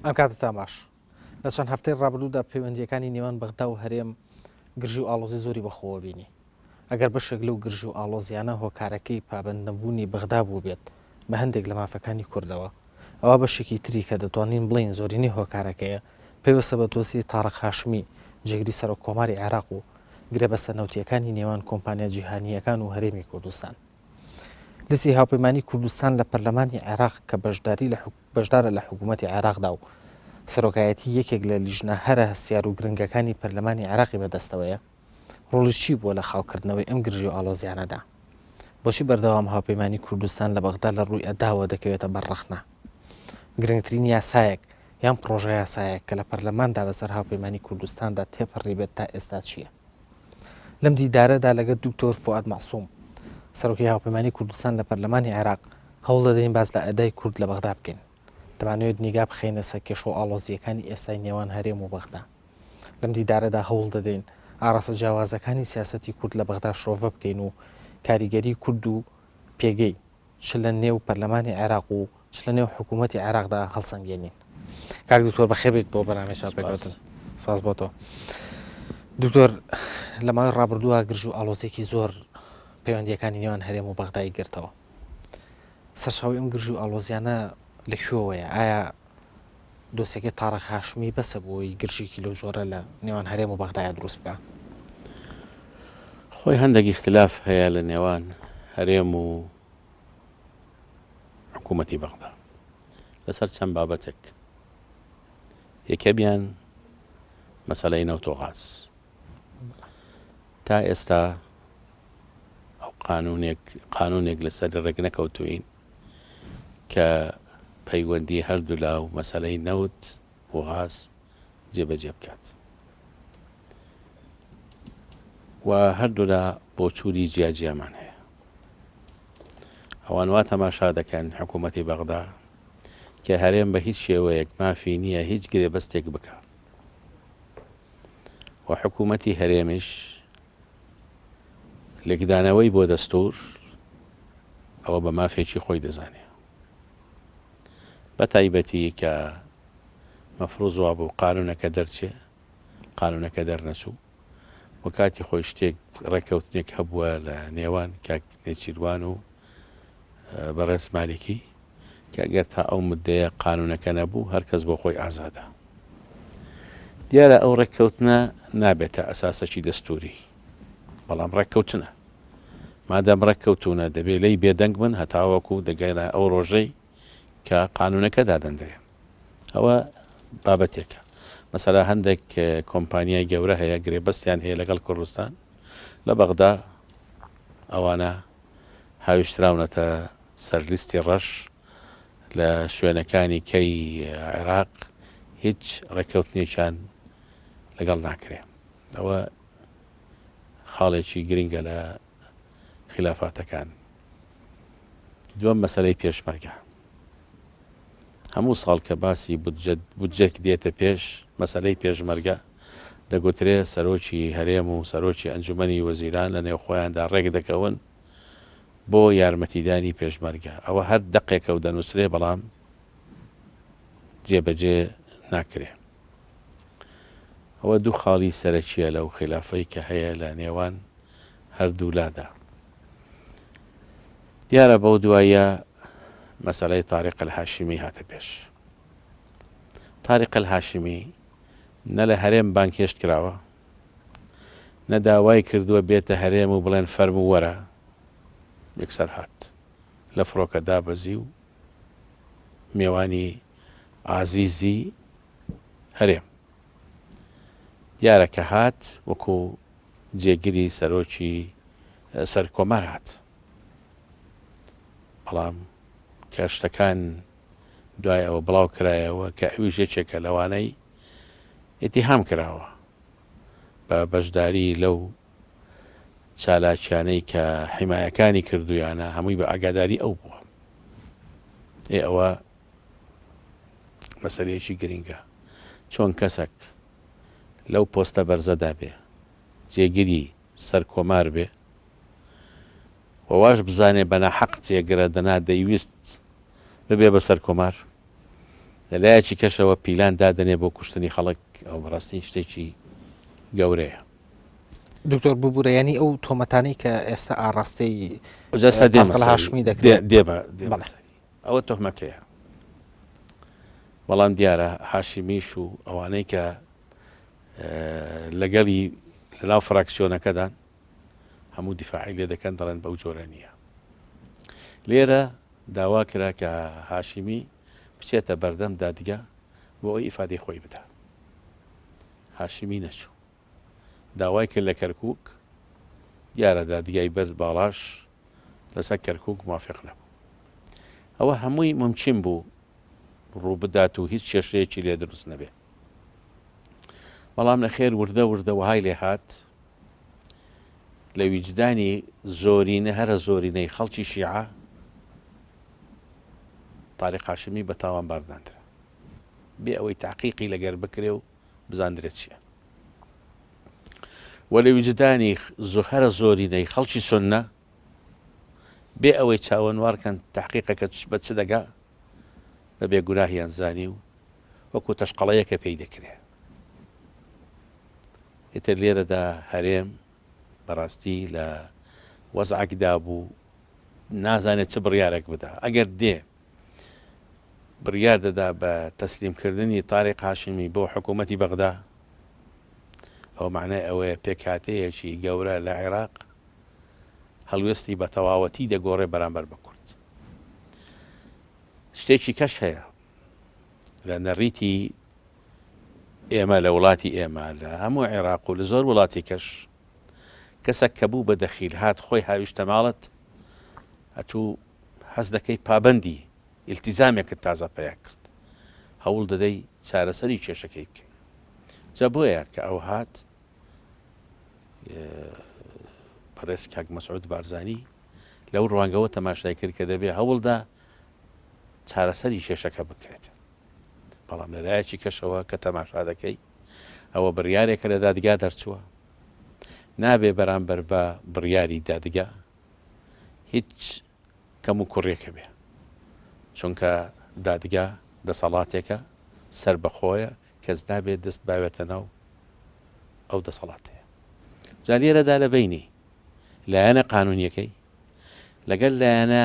ئەم کاتەتان باش. لە چەند هەفتەی ڕابردوودا پەیوەندییەکانی نێوان بەغدا و هەرێم گرژی و ئاڵۆزی زۆری بەخۆوە بینی. ئەگەر بەشێک لەو گرژی و ئاڵۆزییانە هۆکارەکەی پابەندنەبوونی بەغدا بووبێت بە هەندێک لە مافەکانی کوردەوە، ئەوا بەشێکی تری کە دەتوانین بڵێین زۆرینەی هۆکارەکەیە، پەیوەستە بە دۆسیەی تارق هاشمی، جێگری سەرۆک کۆماری عێراق و گرێبەستە نەوتییەکانی نێوان کۆمپانیا جیهانییەکان و هەرێمی کوردستان. لیستی هاوپەیمانی کوردستان لە پەرلەمانی عێراق کە بەشداری لە بەشدارە لە حکوومەتی عێراقدا و سەرۆکایەتی یەکێک لە لیژنە هەرە هەستیار و گرنگەکانی پەرلەمانی عێراقی بەدەستەوەیە، ڕۆڵی چی بووە لە خاوکردنەوەی ئەم گرژی و ئاڵۆزیانەدا؟ بۆچی بەردەوام هاوپەیمانی کوردستان لە بەغدا لە ڕووی ئەداوە دەکەوێتە بەر ڕەخنە؟ گرنگترین یاسایەک یان پڕۆژەیاسایەک کە لە پەرلەماندا بەسەر هاوپەیمانی کوردستاندا تێپەڕیبێت تا ئێستا چییە؟ لەم دیدارەدا لەگەڵ دکتۆر فوئاد مەعسوم، سەرۆکی هاوپەیمانی کوردستان لە پەرلەمانی عێراق، هەوڵ دەدەین باس لە ئەدای کورد لە بەغدا بکەین. دەمانەوێت نیگا بخەینە سەر کێشە و ئاڵۆزییەکانی ئێستای نێوان هەرێم و بەغدا. لەم دیدارەدا هەوڵ دەدەین ئاڕاستە جیاوازەکانی سیاسەتی کورد لە بەغدا شرۆڤە بکەین و کاریگەری کورد و پێگەی چ لە نێو پەرلەمانی عێراق و چ لە نێو حکوومەتی عێراقدا هەڵسەنگێنین. کاک دکتۆر بەخێربێیت بۆ بەرنامەی چاوپێکەوتن. سپاس بۆ تۆ. دکتۆر لە ماوەی ڕابردووە گرژ و ئاڵۆزییەکی زۆر پەیوەندییەکانی نێوان هەرێم و بەغدای گرتەوە. سەرچاوەی ئەم گرژی و ئاڵۆزیانە لە کوێوەیە؟ ئایا دۆسیەکەی تارق هاشمی بەسە بۆ ئەوەی گرژیی لەو جۆرە لە نێوان هەرێم و بەغدایا دروست بکا؟ خۆی هەندێک ئیختلاف هەیە لە نێوان هەرێم و حکوومەتی بەغدا لەسەر چەند بابەتێک یەکەمیان مەسەلەی نەوت و غاز تا ئێستا ئەو قانونێک قانونێک لەسەر ڕێک نەکەوتوین کە پەیوەندی هەردوولا و مەسەلەی نەوت و غاز جێبەجێ بکات و هەردوولا بۆچوونی جیاجیامان هەیە. ئەوان وا تەماشا دەکەن حکوومەتی بەغدا کە هەرێم بە هیچ شێوەیەک مافی نییە هیچ گرێبەستێک بکا و حکوومەتی هەرێمیش لێکدانەوەی بۆ دەستوور ئەوە بە مافێکی خۆی دەزانێ بە تایبەتی کە مەفروز وابوو قانونەکە دەرچێ قانونەکە دەرنەچوو و کاتی خۆی شتێک ڕێککەوتنێک هەبووە لە نێوان کاک نێچیروان و بەڕێز مالیکی کە گەر تا ئەو مدەیە قانونەکە نەبوو هەر کەس بۆ خۆی ئازادە. دیارە ئەو ڕێککەوتنە نابێتە ئەساسەکی دەستووری، بەڵام ڕێککەوتنە. مادام ڕێککەوتوونە دەبێ لێی بێدەنگ بن هەتاوەکو دەگەنە ئەو ڕۆژەی کە قانونەکە دادەندرێ. ئەوە بابەتێکە. مەسەلا هەندێک کۆمپانیای گەورە هەیە گرێبەستیان هەیە لەگەڵ کوردستان لە بەغدا ئەوانە هاویشتراونەتە سەر لیستی ڕەش لە شوێنەکانی کەی عێراق هیچ ڕێککەوتنێکیان لەگەڵ ناکرێ. ئەوە خاڵێکی گرنگە لە خیلافاتەکان. دووەم مەسەلەی پێشمەرگە. هەموو ساڵ کە باسی بودجە دێتە پێش مەسەلەی پێشمەرگە دەگوترێ سەرۆکی هەرێم و سەرۆکی ئەنجومەنی وەزیران لە نێوخۆیاندا ڕێک دەکەون بۆ یارمەتیدانی پێشمەرگە. ئەوە هەر دەقێکە و دەنووسرێ بەڵام جێبەجێ ناکرێ. ئەوە دوو خاڵی سەرەکییە لەو خیلافەی کە هەیە لە نێوان هەردوو لادا. دیارە بەو دواییە مەسەلەی تاریق الهاشمی هاتە پێش. تاریق الهاشمی نە لە هەرێم بانگهێشت کراوە، نە داوای کردووە بێتە هەرێم و بڵێن فەرموو وەرە، یەکسەر هات لە فڕۆکە دابەزی و مێوانی ئازیزی هەرێم. دیارە کە هات وەکو جێگری سەرۆکی سەرکۆمار هات. بەڵام کە شتەکان دوای ئەوە بڵاو کرایەوە کە ئەویش یەکێکە لەوانەی ئیتیهام کراوە بە بەشداری لەو چالاکیانەی کە حیمایەکانی کردویانە هەمووی بە ئاگاداری ئەو بووە. ئێ ئەوە مەسەلەیەکی گرنگە چۆن کەسەک لەو پۆستە بەرزەدا بێ جێگری سەرکۆمار بێ و واش بزانێ بە ناحەق جێگرە دەنا دەیویست ببێ بە سەرکۆمار. لە لایەکی کەشەوە پیلان دادەنێ بۆ کوشتنی خەڵک، ئەوە بەڕاستی شتێکی گەورەیە. دکتۆر ببورە یانی ئەو تۆمەتانەی کە ئێستا ئاڕاستەی ئەوجا ئێستا دێمە پاکەڵ سەری. هاشمی دەکرێت دێمە دێمە بەڵێ. سەری. ئەوە تۆهمەتەیە. بەڵام دیارە هاشمیش و ئەوانەی کە لەگەڵی لەناو فراکسیۆنەکەدان هەموو دیفاعی لێ دەکەن دەڵێن بەو جۆرە نییە. لێرە داوا کرا کە هاشمی بچێتە بەردەم دادگا بۆ ئەوەی ئیفادەی خۆی بدا. هاشمی نەچوو. داوای کرد لە کەرکوک، دیارە دادگای بەرز باڵاش لەسەر کەرکوک موافق نەبوو. ئەوە هەمووی مومکین بوو ڕووبدات و هیچ کێشەیەکی لێ دروست نەبێ. بەڵام نەخێر وردە وردە وەهای لێ هات لە ویجدانی زۆرینە هەرە زۆرینەی خەڵکی شیعە تاریق هاشمی بە تاوانبار داندرا بێ ئەوەی تاقیقی لەگەر بکرێ و بزاندرێت چییە و لە ویجدانی هەرە زۆرینەی خەڵکی سوننە بێ ئەوەی چاوەنوارکەن تحقیقەکە بە چ دەگا بە بێگوناهیان زانی و وەکو تەشقەڵەیەکە پێی دەکرێ ئیتر لێرەدا هەرێم بەڕاستی لە وەزعێکدا بوو نازانێت چ بڕیارێک بدا ئەگەر دێ بڕیار دەدا بە تەسلیمکردنی تاریق هاشمی بۆ حکوومەتی بەغدا، ئەوە مەعنای ئەوەیە پێکهاتەیەکی گەورە لە عێراق هەڵوێستی بە تەواوەتی دەگۆڕێ بەرامبەر بە کورد. شتێکی کەش هەیە لە نەریتی ئێمە لە وڵاتی ئێمە لە هەموو عێراق و لە زۆر وڵاتی کەش کەسێک کە بوو بە دەخیل هات خۆی هاویشتە ماڵت ئەتوو هەست دەکەی پابەندی ئیلتیزامێکت تازە پەیا کرد هەوڵ دەدەی چارەسەری کێشەکەی بکەی جا بۆیە کە ئەو هات بەڕێز کاک مەسعود بارزانی لەو ڕوانگەوە تەماشای کرد کە دەبێ هەوڵدا چارەسەری کێشەکە بکرێت بەڵام لەلایەکی کەشەوە کە تەماشا دەکەی ئەوە بڕیارێکە لە دادگا دەرچووە نابێ بەرامبەر بە بڕیاری دادگا هیچ کەم و کوڕیەک هەبێ چونکە دادگا دەسەڵاتێکە سەربەخۆیە کەس نابێت دەست باوێتە ناو ئەو دەسەڵاتەیە جا لێرەدا لە بینی لایەنە قانونیەکەی لەگەل لایەنە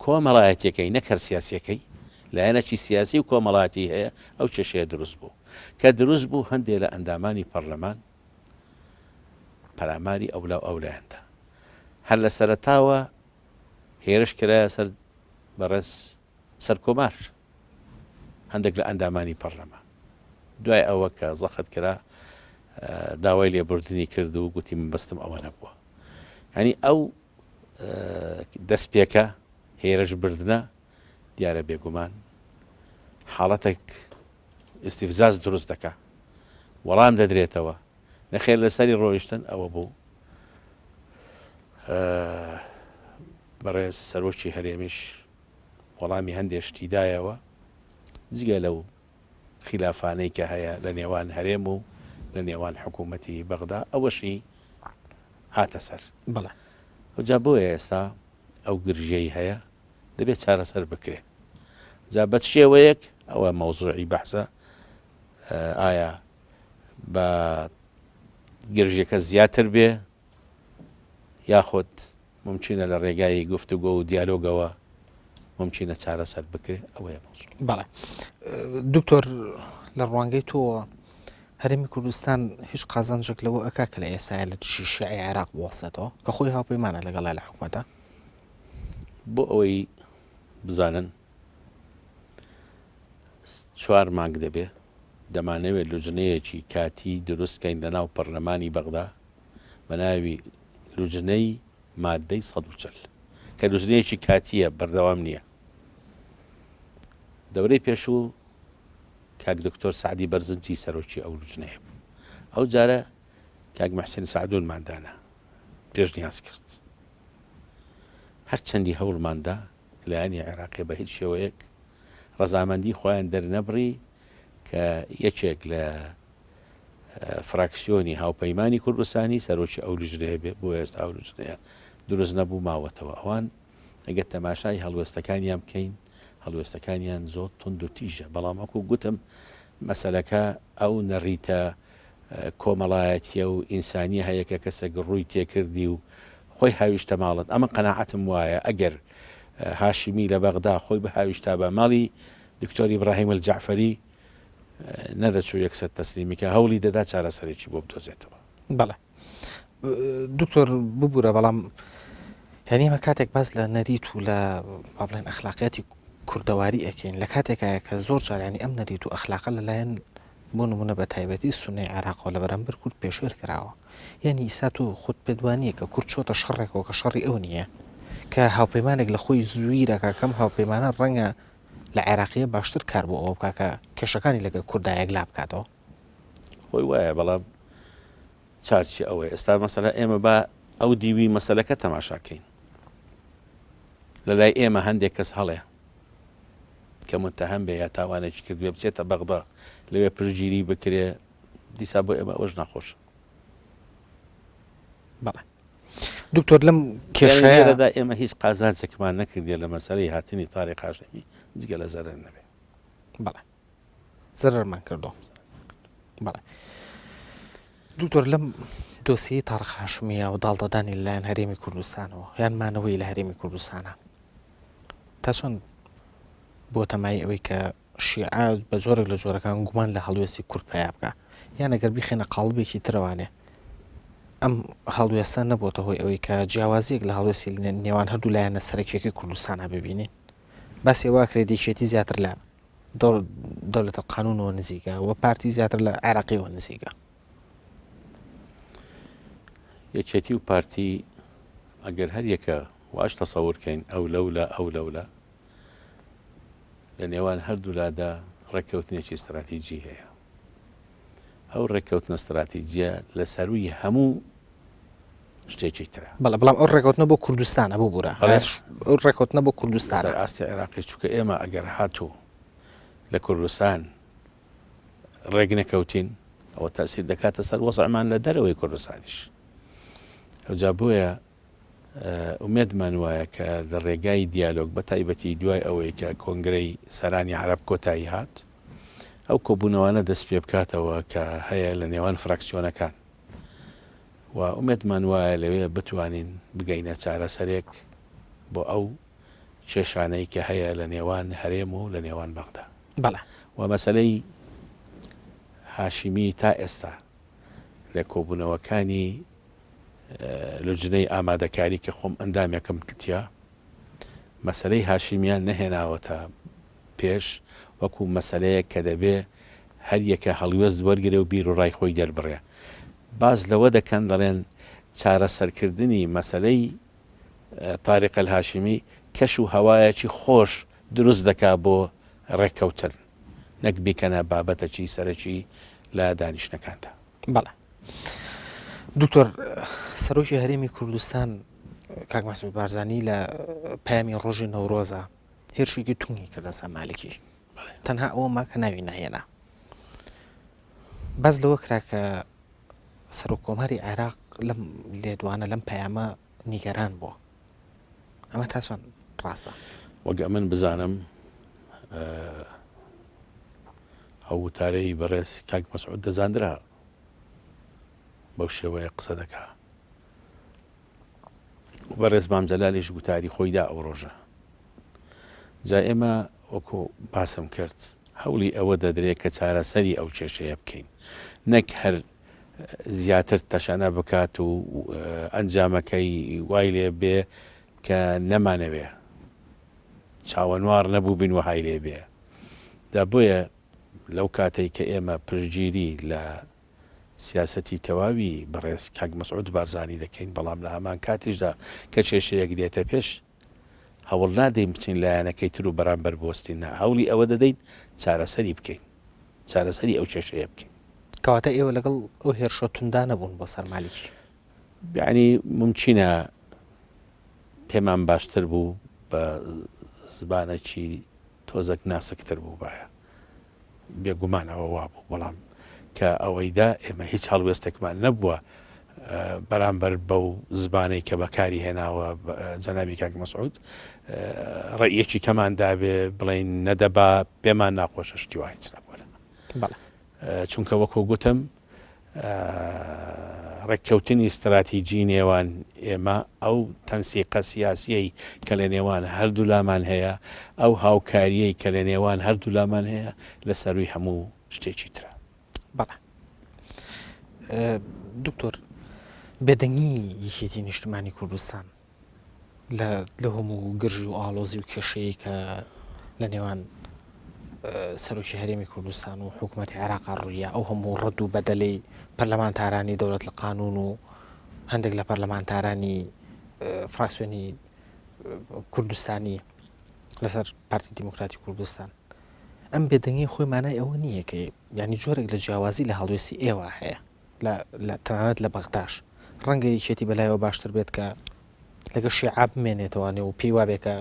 کۆمەڵایەتیەکەی نەک هەر سیاسیەکەی لایەنەکی سیاسی و کۆمەڵاتی هەیە ئەو کێشەیە دروست بوو کە دروست بوو هەندێک لە ئەندامانی پەرلەمان پەلاماری ئەولا و ئەولایان دا. هەر لە سەرەتاوە هێرش کرایە سەر بەڕێز سەرکۆمار، هەندێک لە ئەندامانی پەرلەمان. دوای ئەوە کە زەخت کرا داوای لێبوردنی کرد و گوتی مەبەستم ئەوە نەبووە. یانی ئەو دەستپێکە هێرش بردنە دیارە بێگومان حاڵەتێک ئیستیفزاز دروست دەکا وەڵام دەدرێتەوە نەخێر لەسەری ڕۆیشتن ئەوە بوو بەڕێز سەرۆکی هەرێمیش وەڵامی هەندێک شتی دایەوە جگە لەو خلافانەی کە هەیە لە نێوان هەرێم و لە نێوان حکوومەتی بەغدا ئەوەشی هاتە سەر بەڵێ جا بۆیە ئێستا ئەو گرژیەی هەیە دەبێت چارەسەر بکرێ جا بە چ شێوەیەک ئەوە مەوزوعی بەحسە ئایا بە گرژیەکە زیاتر بێ یاخود ممکنە لە ڕێگای گفتوگۆ و دیالۆگەوە ممکنە چارەسەر بکرێ ئەوەیە مەوزوع. بەڵێ دکتۆر لە ڕوانگەی تۆ هەرێمی کوردستان هیچ قازانجێک لەوە ئەکا کە لە ئێسایە لە دژی شیعەی عێراق بوەستێتەوە کە خۆی هاوپەیمانە لەگەڵیا لە حکومەتە؟ بۆ ئەوەی بزانن چوار مانگ دەبێ دەمانەوێت لوجنەیەکی کاتی دروست کەین لە ناو پەرلەمانی بەغدا بە ناوی لوجنەی مادەی 140 کە لوجنەیەکی کاتیە بەردەوام نییە دەورەی پێشوو کاک دکتۆر سەعدی بەرزنجی سەرۆکی ئەو لوجنەیە بوو ئەو جارە کاک محسن سەعدونمان دانا پێشنیاز کرد هەرچەندی هەوڵمان دا لایەنی عێراقی بە هیچ شێوەیەک ڕەزامەندی خۆیان دەرنەبڕی کە یەکێک لە فراکسیۆنی هاوپەیمانی کوردستانی سەرۆکی ئەو لجنەیە بێ بۆ ئێستا ئەو لجنەیە دروست نەبوو ماوەتەوە ئەوان ئەگەر تەماشای هەڵوێستەکانیان بکەین. هەڵوێستەکانیان زۆر توند و تیژە، بەڵام وەکو گوتم مەسەلەکە ئەو نەریتە کۆمەڵایەتیە و ئینسانیە هەیە کە کەسێک ڕووی تێکردی و خۆی هاویشتە ماڵت، ئەمن قەناعەتم وایە ئەگەر هاشمی لە بەغدا خۆی بهاویشتابا ماڵی دکتۆر ئیبراهیم الجەعفەری نەدەچوو یەکسەر تەسلیمی کە هەوڵی دەدا چارەسەرێکی بۆ بدۆزێتەوە. بەڵێ دکتۆر ببوورە بەڵام یعنی ئێمە کاتێک باس لە نەریت و لە با بڵێن ئەخلاقیاتی کوردەواری ئەکەین لە کاتێکایە کە زۆر جارانی ئەم نەریت و ئەخلاقە لەلایەن بۆ نمونە بە تایبەتی سونەی عێراقەوە لە بەرامبەر کورد پێشێل کراوە یعنی ئیسا تۆ خۆت پێت وانییە کە کورد چۆتە شەڕێکەوە کە شەڕی ئەو نییە کە هاوپەیمانێک لە خۆی زویرەکە کەم هاوپەیمانە ڕەنگە لە عێراقیە باشتر کار بۆ ئەوە بکا کە کێشەکانی لەگەل کوردا یەکلا بکاتەوە. خۆی وایە بەڵام چارچی ئەوەیە ئێستا مەسەلە ئێمە با ئەو دیوی مەسەلەکە تەماشا کەین لە لای ئێمە هەندێک کەس هەڵێ کە متهم بێ یا تاوانێکی کردبێ بچێتە بەغدا لەوێ پشتگیری بکرێ دیسا بۆ ئێمە ئەوەش ناخۆشە. بەڵێ دکتۆر لەم کێشەیە لێرەدا ئێمە هیچ قازانجێکمان نەکردیە لە مەسەلەی هاتنی تاریق هاشمی جگە لە زەرەر نەبێ. بەڵێ زەرەرمان کردو. بەڵێ دکتۆر لەم دۆسیەی تاڕق هاشمیە و داڵدەدانی لەلایەن هەرێمی کوردستانەوە یان مانەوەی لە هەرێمی کوردستانە تا چۆن بۆتە مایەی ئەوەی کە شیعە بە جۆرێک لە جۆرەکان گومان لە هەڵوێستی کورد پەیا بکا یان ئەگەر بیخەینە قاڵبێکی ترەوانێ ئەم هەڵوێستە نەبۆتە هۆی ئەوەی کە جیاوازیەک لە هەڵوێستی نێوان هەردوو لایەنە سەرەکیەکەی کوردستانا ببینین باسی ئەوە ئەکرێت یەکێتی زیاتر لە دەولەت القانونەوە نزیکە و پارتی زیاتر لە عێراقیەوە نزیکە. یەکێتی و پارتی ئەگەر هەر یەکە واش تەسەور کەین ئەو لەولا ئەو لەولا لە نێوان هەردوولادا ڕێککەوتنێکی ستراتیجی هەیە. ئەو ڕێککەوتنە ستراتیجیە لە سەرووی هەموو شتێکی ترە. بەڵێ، بەڵام ئەو ڕێککەوتنە بۆ کوردستانە، ببورە، بەڵێ. ئەو ڕێککەوتنە بۆ کوردستانە. لەسەر ئاستی عێراقیش، چونکە ئێمە ئەگەر هاتوو لە کوردستان ڕێک نەکەوتین، ئەوە تەئسیر دەکاتە سەر وەزعمان لە دەرەوەی کوردستانیش. ئەوجا بۆیە ئومێدمان وایە کە لە ڕێگای دیالۆگ بە تایبەتی دوای ئەوەی کە کۆنگرەی سەرانی عەرەب کۆتایی هات ئەو کۆبوونەوانە دەست پێ بکاتەوە کە هەیە لە نێوان فراکسیۆنەکان و ئومێدمان وایە لەوێ بتوانین بگەینە چارەسەرێک بۆ ئەو کێشانەی کە هەیە لە نێوان هەرێم و لە نێوان بەغدا. بەڵێ. و مەسەلەی هاشمی تا ئێستا لە کۆبوونەوەکانی لوجنەی ئامادەکاری کە خۆم ئەندامێکم تیا، مەسەلەی هاشمیان نەهێناوەتە پێش وەکو مەسەلەیەک کە دەبێ هەر یەکە هەڵوێست وەرگرێ و بیر و ڕای خۆی دەربڕێ. باس لەوە دەکەن دەڵێن چارەسەرکردنی مەسەلەی تاریق ئەلهاشمی کەش و هەوایەکی خۆش دروست دەکا بۆ ڕێککەوتن نەک بیکەنە بابەتەکی سەرەکی لە دانیشتنەکاندا. بەڵێ دکتۆر سەرۆکی هەرێمی کوردستان کاک مەسعود بارزانی لە پەیامی ڕۆژی نەورۆزە هێرشێکی تونی کردە سەر مالکی تەنها ئەوە ما کە ناوی نەهێنا بەس لەوە کرا کە سەرۆک کۆماری عێراق لەم لێدوانە لەم پەیامە نیگەران بووە ئەمە تا چۆن ڕاستە؟ وەک ئەمن بزانم ئەو وتارەی بەڕێز کاک مەسعود دەزاندرا بەو شێوەیە قسە دەکا و بەڕێز مام جەلالیش گوتاری خۆی دا ئەو ڕۆژە جا ئێمە وەکو باسم کرد هەوڵی ئەوە دەدرێت کە چارەسەری ئەو کێشەیە بکەین نەک هەر زیاتر تەشەنە بکات و ئەنجامەکەی وای لێ بێ کە نەمانەوێ چاوەنواڕ نەبووبین وەهای لێ بێ دا بۆیە لەو کاتەی کە ئێمە پشتگیری لە سیاسەتی تەواوی بەڕێز کاک مەسعود بارزانی دەکەین بەڵام لە هەمان کاتیشدا کە کێشەیەک دێتە پێش هەوڵ نادەین بچین لایەنەکەی تر و بەرامبەر بوەستین نا هەوڵی ئەوە دەدەین چارەسەری بکەین چارەسەری ئەو کێشەیە بکەین. کەواتە ئێوە لەگەڵ ئەو هێرشە توندانە بوون بۆ سەر مالیکی؟ یەعنی مومکینە پێمان باشتر بوو بە زبانەکی تۆزەک ناسکتر بووبایە. بێگومان ئەوە وابوو، بەڵام کە ئەوەی دا ئێمە هیچ هەڵوێستێکمان نەبووە. بەرامبەر بەو زبانەی کە بەکاری هێناوە جەنابی کاک مەسعود ڕەئیەکی کەمان دابێ بڵێین نەدەبا پێمان ناخۆشە شتی وا هیچ نەبووە بەڵێ. چونکە وەکو گوتم ڕێککەوتنی ستراتیجی نێوان ئێمە ئەو تەنسیقە سیاسیەی کە لە نێوان هەردوولامان هەیە ئەو هاوکاریەی کە لە نێوان هەردوولامان هەیە لە سەرووی هەموو شتێکی ترە. بەڵێ دکتۆر بێدەنگی یەکێتی نیشتمانی کوردستان لە لە هەموو گرژی و ئاڵۆزی و کێشەیە کە لە نێوان سەرۆکی هەرێمی کوردستان و حکوومەتی عێراقا ڕوویە ئەو هەموو ڕەد و بەدەلەی پەرلەمانتارانی دەولەت لە قانون و هەندێک لە پەرلەمانتارانی فراکسیۆنی کوردستانی لەسەر پارتی دیموکراتی کوردستان ئەم بێدەنگی خۆی مانای ئەوە نییە کە یانی جۆرێک لە جیاوازی لە هەڵوێستی ئێوە هەیە لە لە تەنانەت لە بەغداش ڕەنگە یەکێتی بەلایەوە باشتر بێت کە لەگە شیعە بمێنێتەوانێ و پێی وابێ کە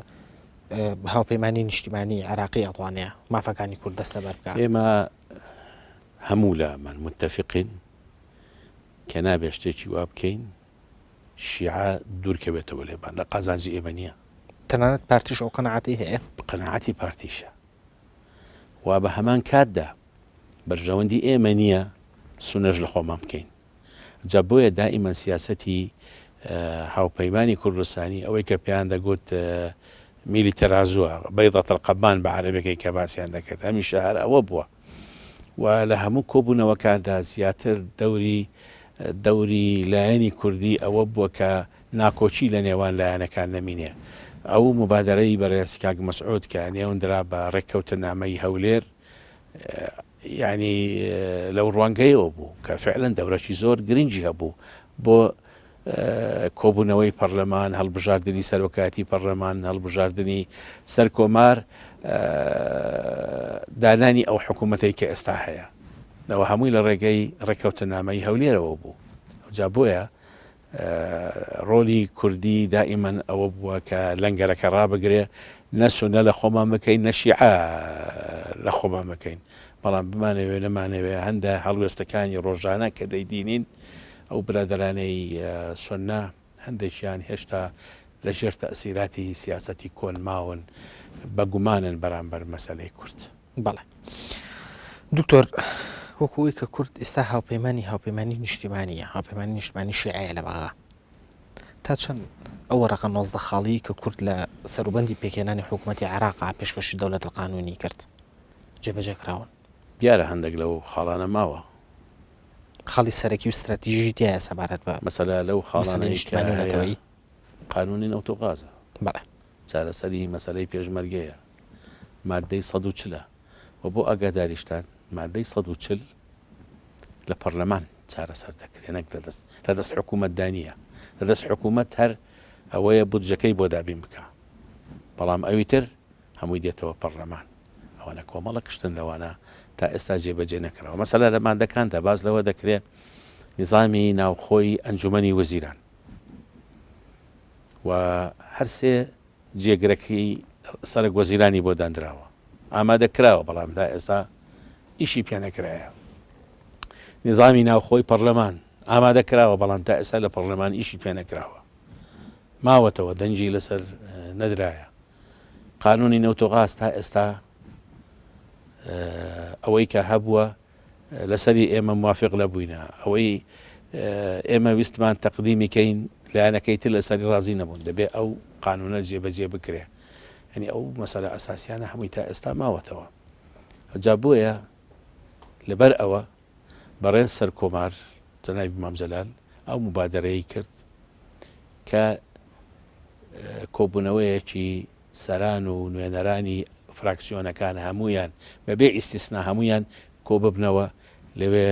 هاوپەیمانی نیشتیمانی عێراقی ئەتوانێ مافەکانی کورد دەستەبەر بکا. ئێمە هەموو لامان متفقین کە نابێ شتێکی وا بکەین شیعە دوور کەوێتەوە لێمان لە قازانجی ئێمە نییە. تەنانەت پارتیش ئەو قەناعەتەی هەیە؟ قەناعەتی پارتیشە. و بە هەمان کاتدا بەرژەوەندی ئێمە نییە سونەش لە خۆمان بکەین. جا بۆیە دائیمەن سیاسەتی هاوپەیمانی کوردستانی ئەوەی کە پێیان دەگوت میلی تەرازووە، بەیضە القبان بە عەرەبەکەی کە باسیان دەکرد هەمیشە هەر ئەوە بووە و لە هەموو کۆبوونەوەکاندا زیاتر دەوری دەوری لایەنی کوردی ئەوە بووە کە ناکۆکی لە نێوان لایەنەکان نەمینێ. ئەو موبادەرەی بەڕێز کاک مەسعود کە نێوندرا بە ڕێککەوتننامەی هەولێر یانی لەو ڕوانگەیەوە بوو کە فعلەن دەورەکی زۆر گرنگی هەبوو بۆ کۆبوونەوەی پەرلەمان، هەڵبژاردنی سەرۆکایەتی پەرلەمان، هەڵبژاردنی سەرکۆمار، دانانی ئەو حکوومەتەی کە ئێستا هەیە. ئەوە هەمووی لە ڕێگەی ڕێککەوتننامەی هەولێرەوە بوو. جا بۆیە ڕۆلی کوردی دائیمەن ئەوە بووە کە لەنگەرەکە ڕابگرێ، نە سوننە لە خۆمان بکەین، نە شیعە لە خۆمان بکەین. بەڵام بمانەوێ نەمانەوێ هەندە هەڵوێستەکانی ڕۆژانە کە دەیدینین ئەو برادەرانەی سوننە هەندێکیان هێشتا لە ژێر تەئسیراتی سیاسەتی کۆن ماون، بە گومانن بەرامبەر مەسەلەی کورد. بەڵێ دکتۆر وەکو ئەوەی کە کورد ئێستا هاوپەیمانی هاوپەیمانی نیشتیمانیە هاوپەیمانی نیشتمانی شیعەیە لە بەغا تا چەند ئەو وەرەقە 19 خاڵی کە کورد لە سەروبەندی پێکهێنانی حکوومەتی عێراقا پێشکەشی دەولەت القانونی کرد جێبەجێ کراون؟ دیارە هەندێک لەو خاڵانە ماوە. خاڵی سەرەکی و ستراتیژی تیایە سەبارەت بە مەسەلە لەو مەسەلەی خاڵانەی کە نیشتمانی و هەیە نەتەوەیی. قانونی نەوت و غازە. بەڵێ. چارەسەری مەسەلەی پێشمەرگەیە، ماددەی 140 ە و بۆ ئاگاداریشتان ماددەی 140 لە پەرلەمان چارەسەر دەکرێ نەک لە دەست لە دەست حکوومەتدا نییە، لە دەست حکوومەت هەر ئەوەیە بودجەکەی بۆ دابین بکا، بەڵام ئەوی تر هەمووی دێتەوە پەرلەمان. ئەوانە کۆمەڵێک شتن لەوانە تا ئێستا جێبەجێ نەکراوە. مەسەلە لە مادەکاندا باس لەوە دەکرێ نیزامی ناوخۆی ئەنجومەنی وەزیران و هەرسێ جێگرەکەی سەرەک وەزیرانی بۆ دانراوە ئامادە کراوە بەڵام تا ئێستا ئیشی پێ نەکرایە نیزامی ناوخۆی پەرلەمان ئامادە کراوە بەڵام تا ئێستا لە پەرلەمان ئیشی پێ نەکراوە ماوەتەوە دەنگی لەسەر نەدرایە قانونی نەوت و غاز تا ئێستا ئەوەی کە هەبووە لەسەری ئێمە موافق نەبووینە، ئەوەی ئێمە ویستمان تەقدیمی کەین لایەنەکەی تر لەسەری ڕازی نەبوون، دەبێ ئەو قانونە جێبەجێ بکرێ. یانی ئەو مەسەلە ئەساسیانە هەمووی تا ئێستا ماوەتەوە. جا بۆیە لەبەر ئەوە بەڕێز سەرکۆمار جەنابی مام جەلال ئەو موبادەرەی کرد کە کۆبوونەوەیەکی سەران و نوێنەرانی فراکسیۆنەکان هەموویان بەبێ ئیستیسنا هەموویان کۆببنەوە لەوێ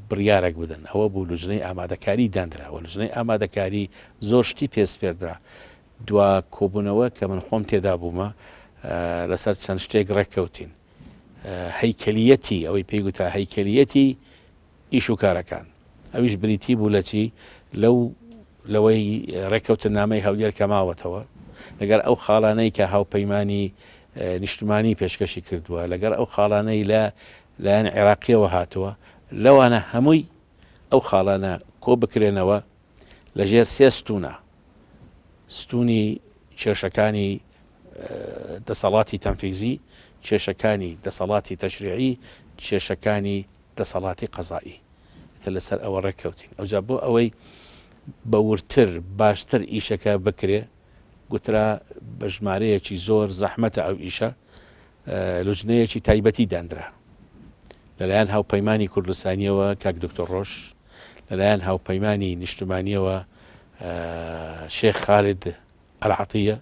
بڕیارێک بدەن ئەوە بوو لوجنەی ئامادەکاری دانرا و لوجنەی ئامادەکاری زۆر شتی پێ سپێردرا دوا کۆبوونەوە کە من خۆم تێدا بوومە لەسەر چەند شتێک ڕێککەوتین هەیکەلیەتی ئەوەی پێی گوتا هەیکەلیەتی ئیش و کارەکان، ئەویش بریتی بوو لە چی؟ لەو لەوەی ڕێککەوتننامەی هەولێر کە ماوەتەوە، لەگەڵ ئەو خاڵانەی کە هاوپەیمانی نیشتمانی پێشکەشی کردووە، لەگەڵ ئەو خاڵانەی لە لایەن عێراقییەوە هاتووە، لەوانە هەمووی ئەو خاڵانە کۆ بکرێنەوە لەژێر سێ ستوونە، ستوونی کێشەکانی دەسەڵاتی تەنفیزی، کێشەکانی دەسەڵاتی تەشریعی، کێشەکانی دەسەڵاتی قەزائی. ئیتر لەسەر ئەوە ڕێککەوتین. ئەوجا بۆ ئەوەی بە وردتر، باشتر ئیشەکە بکرێ، گوترا بە ژمارەیەکی زۆر زەحمەتە ئەو ئیشە، لوجنەیەکی تایبەتی داندرا لەلایەن هاوپەیمانی کوردستانیەوە کاک دکتۆر ڕۆژ، لەلایەن هاوپەیمانی نیشتمانیەوە شێخ خالد ئەلعەتیە،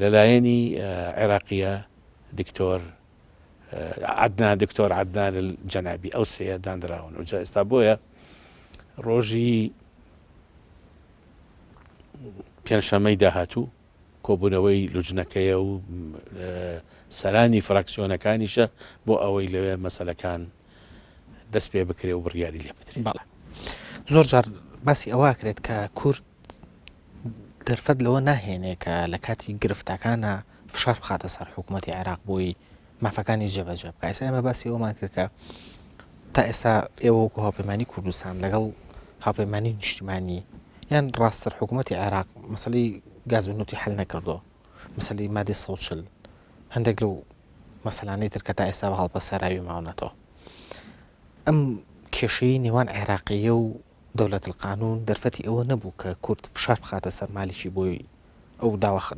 لەلایەنی عێراقیە دکتۆر عەدنان دکتۆر عەدنان الجەنابی ئەو سێیە دانراون و جا ئێستا بۆیە ڕۆژی پێنجشەممەی داهاتوو کۆبوونەوەی لوجنەکەیە و سەرانی فراکسیۆنەکانیشە بۆ ئەوەی لەوێ مەسەلەکان دەست پێ بکرێ و بڕیاری لێ بدرێ. بەڵێ زۆر جار باسی ئەوە کرێت کە کورد دەرفەت لەوە ناهێنێ کە لە کاتی گرفتەکانە فشار بخاتە سەر حکوومەتی عێراق بۆی مافەکانی جێبەجێ بکە ئێستا ئێمە باسی ئەومان کرد کە تا ئێستا ئێوە وەکو هاوپەیمانی کوردستان لەگەڵ هاوپەیمانی نیشتیمانی یان ڕاستتر حکوومەتی عێراق مەسەلەی گاز و نوتی حل نەکردووە مەسەلەی مادەی 140 هەندێک لەو مەسەلانەی تر کە تا ئێستا بە هەڵپەسێراوی ماونەتەوە ئەم کێشەی نێوان عێراقیە و دەولەت القانون دەرفەتی ئەوە نەبوو کە کورد فشار بخاتە سەر مالیکی بۆی ئەو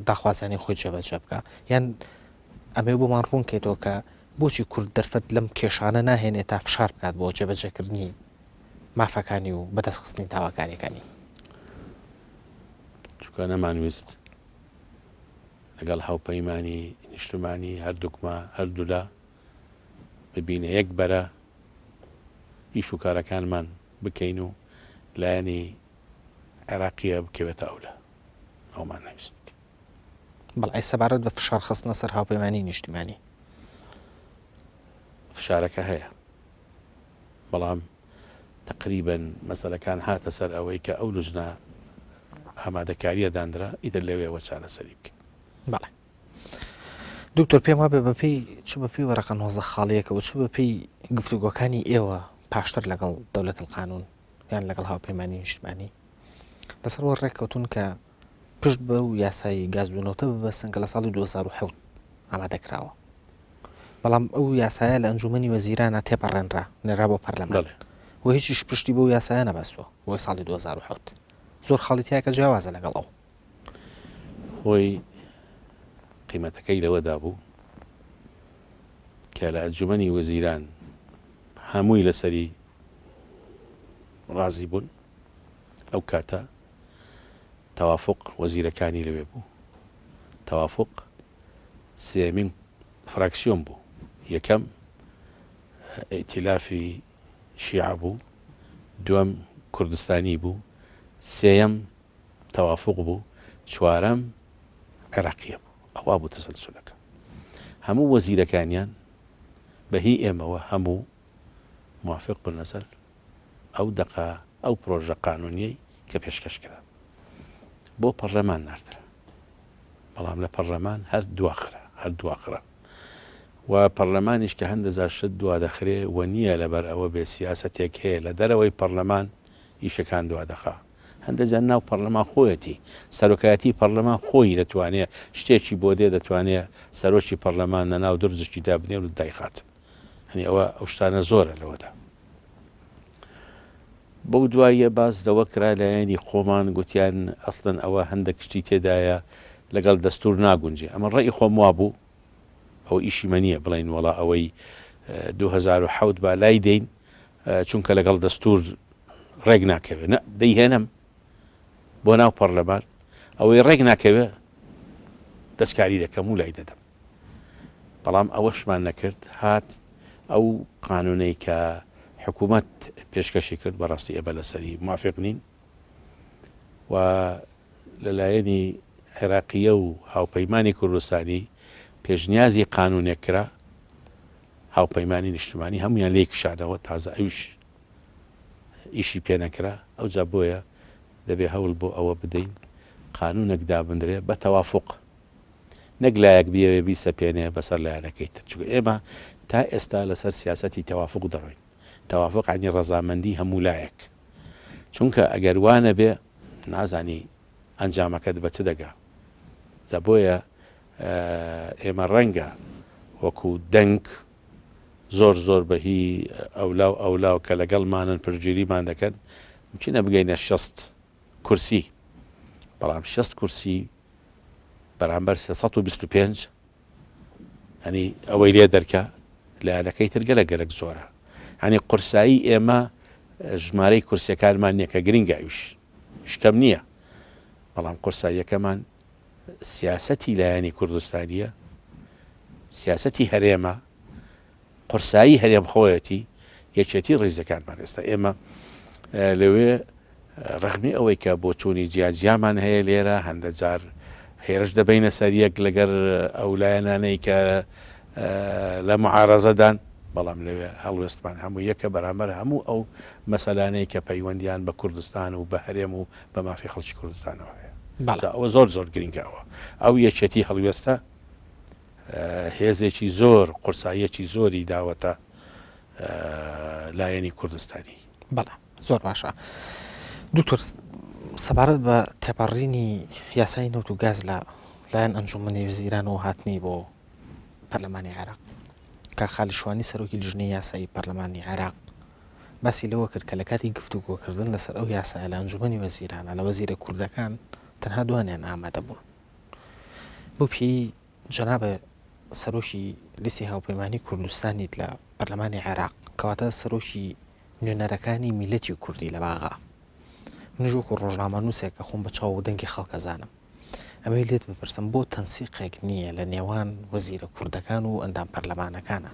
داخوازیانەی خۆی جێبەجێ بکا یان ئەمەوێ بۆمان ڕوون کەیتەوە کە بۆچی کورد دەرفەت لەم کێشانە ناهێنێ تا فشار بکات بۆ جێبەجێکردنی مافەکانی و بەدەستخستنی داواکاریەکانی؟ چونکە نەمانویست لەگەڵ هاوپەیمانی نیشتمانی هەردووکما هەردوولا ببینە یەک بەرە ئیش و کارەکانمان بکەین و لایەنی عێراقیە بکەوێتە ئەولا ئەومان نەویست. بەڵێ سەبارەت بە فشار خستنە سەر هاوپەیمانی نیشتیمانی. فشارەکە هەیە بەڵام تەقریبەن مەسەلەکان هاتە سەر ئەوەی کە ئەو لوجنە ئامادەکاریە دانرا ئیتر لەوێوە چارەسەری بکەین. بەڵێ دکتۆر پێم وابێ بەپێی چ بەپێی وەرەقە 19 خاڵیەکە و چ بەپێی گفتوگۆکانی ئێوە پاشتر لەگەڵ دەولەت القانون یان لەگەڵ هاوپەیمانی نیشتمانی لەسەر وە ڕێککەوتون کە پشت بەو یاسای گاز و نەوتە ببەستن کە لە ساڵی 2007 ئامادە کراوە بەڵام ئەو یاسایە لە ئەنجومەنی وەزیرانە تێپەڕێنرا نێرا بۆ پەرلەمان و هیچیش پشتی بەو یاسایە نەبەستووە بۆ ساڵی 2007 زۆر خاڵی تایە کە جیاوازە لەگەڵ ئەو. خۆی قیمەتەکەی لەوەدا بوو کە لە ئەنجومەنی وەزیران هەمووی لەسەری ڕازی بوون ئەو کاتە تەوافق وەزیرەکانی لەوێ بوو تەوافق سێمین فراکسیۆن بوو یەکەم ئیتیلافی شیعە بوو دووەم کوردستانی بوو سێیەم تەوافق بوو چوارەم عێراقیە بوو ئەوە بوو تەسەلسولەکە هەموو وەزیرەکانیان بە هی ئێمەوە هەموو موافق بن لەسەر ئەو دەقە ئەو پرۆژە قانونیەی کە پێشکەش کرا بۆ پەڕلەمان ناردرا بەڵام لە پەڕلەمان هەر دواخرا هەر دواخرا و پەڕلەمانیش کە هەندە جار شت دوا دەخرێ و نییە لەبەر ئەوە بێ سیاسەتێک هەیە لە دەرەوەی پەڕلەمان ئیشەکان دوا دەخا هەندە جار ناو پەڕلەمان خۆیەتی سەرۆکایەتی پەڕلەمان خۆی دەتوانێ شتێکی بۆ دێ دەتوانێ سەرۆکی پەڕلەمان لە ناو درزێکی دابنێ و دایخات هەنی ئەوە ئەو شتانە زۆرە لەوەدا. بەو دواییە باس لەوە کرا لایەنی خۆمان گوتیان ئەسڵەن ئەوە هەندێک شتی تێدایە لەگەڵ دەستور ناگونجێ ئەمە ڕێی خۆم وابوو ئەوە ئیشی مە نییە بڵێن وەڵا ئەوەی 2007 با لای دەین چونکە لەگەڵ دەستور ڕێک ناکەوێت نە دەیهێنم بۆ ناو پەرلەمان ئەوەی ڕێک ناکەوێ دەستکاری دەکەم و لای دەدەم بەڵام ئەوەشمان نەکرد، هات ئەو قانونەی کە حکوومەت پێشکەشی کرد بەڕاستی ئێمە لەسەری موافق نین و لەلایەنی عێراقیە و هاوپەیمانی کوردستانی پێشنیازی قانونێک کرا هاوپەیمانی نیشتمانی هەمویان لێی کشانەوە تازە ئەویش ئیشی پێ نەکرا ئەوجا بۆیە دەبێ هەوڵ بۆ ئەوە بدەین قانونێک دابنرێ بە تەوافق نەک لایەک بیەوێ بیسەپێنێ بەسەر لایەنەکەی تر، چونکە ئێمە تا ئێستا لەسەر سیاسەتی تەوافوق دەڕۆین، تەوافوق یانی ڕەزامەندی هەموو لایەک. چونکە ئەگەر وا نەبێ نازانی ئەنجامەکەت بە چ دەگا. جا بۆیە ئێمە ڕەنگە وەکو دەنگ زۆر زۆر بە هی ئەولاو ئەولاو کە لەگەڵمانن پشتگیریمان دەکەن ممکنە بگەینە 60 کورسی بەڵام 60 کورسی بەرامبەر 325 هەنی ئەوەی لێ دەرکە لایەنەکەی تر گەلە گەلک زۆرە هەنی قورسایی ئێمە ژمارەی کورسیەکانمان نییە کە گرنگە ئەویش شکەم نییە بەڵام قورساییەکەمان سیاسەتی لایەنی کوردستانیە سیاسەتی هەرێمە قورسایی هەرێم خۆیەتی یەکێتی ڕیزەکانمان ئێستا ئێمە لەوێ ڕەغمی ئەوەی کە بۆچوونی جیاجیامان هەیە لێرە هەندە جار هێرش دەبینە سەر یەک لەگەر ئەو لایەنانەی کە لە معارەزەدان بەڵام لەوێ هەڵوێستمان هەموو یەکە بەرامبەر هەموو ئەو مەسەلانەی کە پەیوەندیان بە کوردستان و بە هەرێم و بە مافی خەڵکی کوردستانەوە هەیە. جا ئەوە زۆر زۆر گرینگە ئەوە ئەو یەکێتی هەڵوێستە هێزێکی زۆر قورساییەکی زۆری داوەتە لایەنی کوردستانی. بەڵێ زۆر باشە دکتۆر سەبارەت بە تێپەڕینی یاسای نەوت و گاز لە لایەن ئەنجومەنی وزیران و هاتنی بۆ پەرلەمانی عێراق کاک خالید شوانی سەرۆکی لیژنەی یاسایی پەرلەمانی عێراق باسی لەوە کرد کە لە کاتی گفتوگۆکردن لەسەر ئەو یاسایە لە ئەنجومەنی وەزیرانە لە وەزیرە کوردەکان تەنها دوانیان ئامادە بوون بەو پێی جەنابە سەرۆکی لیستی هاوپەیمانی کوردستانیت لە پەرلەمانی عێراق کەواتە سەرۆکی نوێنەرەکانی میلەتی کوردی لە باغا منیش وەکو ڕۆژنامەنووسێک کە خۆم بە چاو و دەنگی خەڵک ئەزانم ئەمەوێت لێت بپرسم بۆ تەنسیقێک نییە لە نێوان وەزیرە کوردەکان و ئەندام پەرلەمانەکانە؟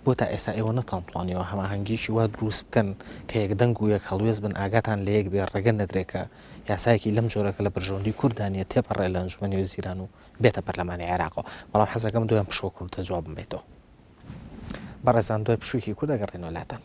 بۆ تا ئێستا ئێوە نەتانتوانیوە هەماهەنگیەکی وا دروست بکەن کە یەک دەنگ و یەک هەڵوێست بن ئاگاتان لە یەک بێ ڕێگە نەدرێ کە یاسایەکی لەم جۆرە کە لە بەرژەوەندی کورددا نییە تێپەڕێ لە ئەنجومەنی وەزیران و بێتە پەرلەمانی عێراقەوە بەڵام حەزەکەم دوایان پشووە کوردە جوابم بێتەوە. بەڕێزان دوای پشوویەکی کورت ئەگەڕێنەوە لاتان.